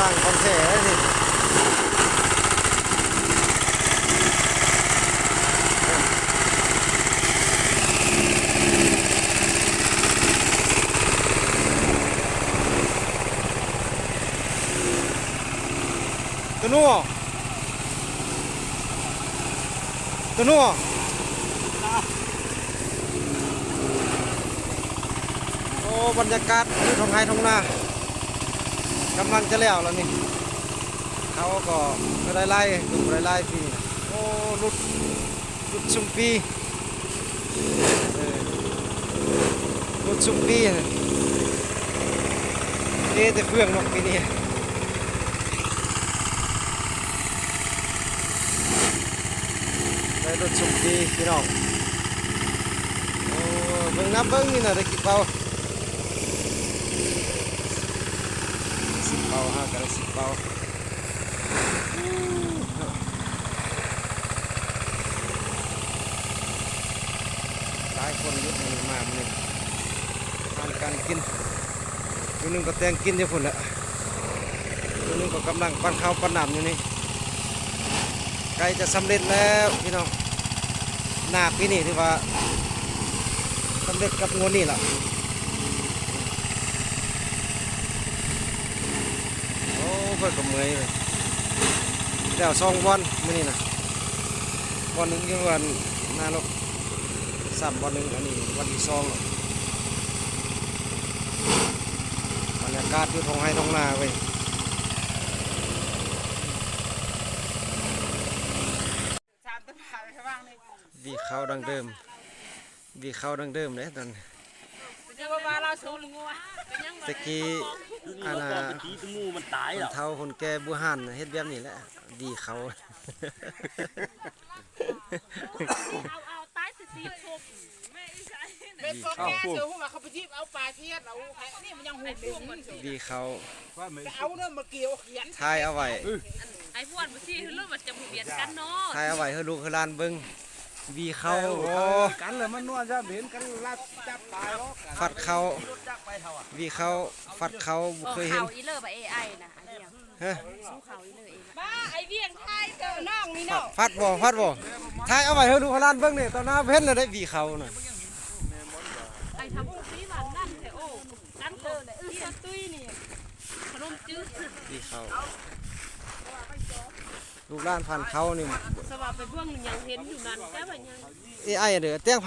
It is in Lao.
ຕັ້ງຂອງແທ້ເລີຍນີ້ ໂຕໂນ້ ໂຕໂນ້ ໂອ້ ບັນຍາກາດຢູ່ທົ່ງໄຮ່ທົ່ງນາ ກຳລັງຈະແລ້ວແລ້ວນີ້ ເຂົາກໍບໍ່ໄດ້ໄລ່ ບໍ່ໄດ້ໄລ່ປີນີ້ ໂອ້ ຫຼຸດ ຫຼຸດຊຸມປີ ເອີ ຫຼຸດຊຸມປີ ເທແຕ່ເຟືອງເນາະປີນີ້. ໄດ້ລົດຊຸມປີພີ່ນ້ອງ ໂອ້ ເບິ່ງນຳເບິ່ງນີ້ນະ ໄດ້ກິນເຂົ້າ ຊິເຂົ້າ ຫາກະໄດ້ຊິເຂົ້າ ຫຼາຍຄົນຢູ່ມື້ນີ້ ມາມື້ນີ້ ອາຫານການກິນ ຜູ້ໜຶ່ງກໍແຕ່ງກິນຢູ່ພຸ້ນແຫຼະ ຜູ້ໜຶ່ງກໍກຳລັງປັ່ນເຂົ້າປັ່ນນ້ຳຢູ່ນີ້ ໃກ້ຈະສຳເລັດແລ້ວພີ່ນ້ອງ ນາປີນີ້ຖືວ່າສຳເລັດກັບງວດນີ້ລະ ໂອ້ ຂ້ອຍກໍເມື່ອຍເລີຍ ແລ້ວສອງບ່ອນມື້ນີ້ນະ ບ່ອນໜຶ່ງຢູ່ອັນນາລົກ ຊ້ຳບ່ອນໜຶ່ງ ອັນນີ້ວັນທີສອງແລ້ວ ບັນຍາກາດຢູ່ທົ່ງໄຮ່ທົ່ງນາເວີຍ ວີເຂົ້າດັ່ງເດີມ ວີເຂົ້າດັ່ງເດີມເດ້ຕອນ ແຕ່ກີ້ ອັນນ່າ ຄົນເຖົ້າຄົນແກ່ບູຮານເຮັດແບບນີ້ແຫຼະ ວີເຂົ້າ ເອົາ ເອົາ ຕາຍຊິຕິຄົບ ແມ່ນບໍ່ແກ່ເສືອ ຮູ້ວ່າເຂົາໄປຫຍິບເອົາປາທຽນເອົາ ນີ້ມັນຍັງຫຸ່ມຢູ່ ວີເຂົ້າ ໄປເອົາເດີ ມາກ່ຽວຂຽນ ຖ່າຍເອົາໄວ້ ອັນ ອ້າຍພວນບໍ່ຊິ ຫຼືວ່າຈະບໍ່ບຽດກັນເນາະ ຖ່າຍເອົາໄວ້ໃຫ້ລູກໃຫ້ຫຼານເບິ່ງ ວີເຂົ້າ ໂອ້ ກັນແລ້ວມັນນົວນ ຢ້ານເຫັນກັນລັກຈັບຕາຍເນາະ ຟັດເຂົ້າ ວີເຂົ້າ ຟັດເຂົ້າ ບໍ່ເຄີຍເຫັນ ເຂົ້າອີເລີບເອໄອນະ ອ້າຍວຽງ ຮະ ສູ້ເຂົ້າອີເລີເອໄອ ບ້າ ອ້າຍວຽງຖ່າຍເຕີນ້ອງນີ້ເນາະ ຟັດບໍ່ ຟັດບໍ່ ຖ່າຍເອົາໄວ້ໃຫ້ລູກໃຫ້ຫຼານເບິ່ງນີ້ ຕອນໜ້າເຫັນແລ້ວໄດ້ວີເຂົ້ານະ ອ້າຍທຳຜູ້ຊີ້ວ່ານັ້ນແທ້ ໂອ້ ກັນເລີຍ ອີສະຕຸ້ຍນີ້ ຂະໜົມຈືດ ວີເຂົ້າ ລູກຫຼານຟັດເຂົ້ານີ້ ສະວ່າໄປເບິ່ງຍັງເຫັນຢູ່ນັ້ນ ແຕ່ວ່າຍັງ ເອໄອເດີ ແຕ່ງ